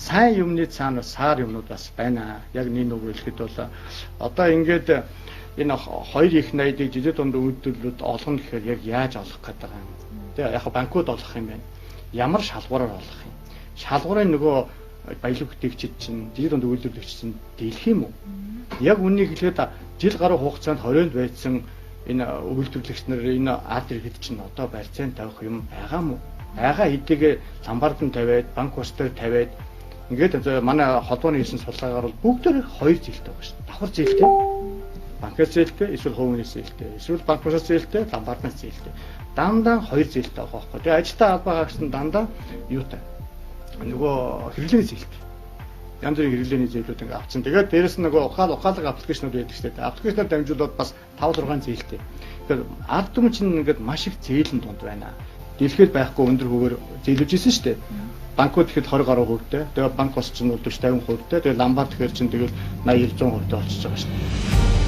Сайн юмны цаана саар юмнууд бас байна. Яг нэг үг хэлэхэд бол одоо ингээд энэ хоёр их найдыг жижиг дунд үйлдвэрлэлүүд олгоно гэхээр яг яаж олох гэдэг юм. Тэгээ яг банкуд олох юм байна. Ямар шалгуураар олох юм. Шалгуурын нөгөө баялаг бүтээгчид чинь, жижиг дунд үйлдвэрлэгч чинь дийлэх юм уу? Яг үннийг хэлэхэд жил гаруй хугацаанд хорионд байсан энэ үйлдвэрлэгч нар, энэ ард иргэд чинь одоо барьцаанд тавих юм байгаа мó? Байгаа хэдийгээ ломбард тавиад, банк бус дээр тавиад, ингээд манай холбооны хийсэн судалгаагаар бол бүгдээр хоёр зээлтэй байгаа шүү дээ. Давхар зээлтэй. Банкаас зээлтэй, эсвэл хувь хүнээс зээлтэй, эсвэл банк бусаас зээлтэй, ломбарднаас зээлтэй. Дандаа хоёр зээлтэй байгаа байхгүй. Тэгээ ажилтаа албаа гагч нь дандаа юутай? Нөгөө хэрэглээний зээлтэй, янз бүрийн хэрэглээний зээлүүд ингээ авцсан. Тэгээд дээрэс нь нөгөө ухаалаг application ууд байдаг шүү дээ. Application аар дамжуулаад бас 5 6 зээлтэй. Тэгэхээр ард түмэн чинь ингээд маш их зээлэн дунд байна. Дэлхийд байхгүй өндөр хувиар зээлүүлж исэн шүү дээ. Банкуд гэхэд 20 гаруй хувьтай. Тэгээд банк бус чинь 40 50 хувьтай. Тэгээд ломбард гэхээр чинь тэгэл 80 90 100 хувьтай болчихж байгаа шүү дээ.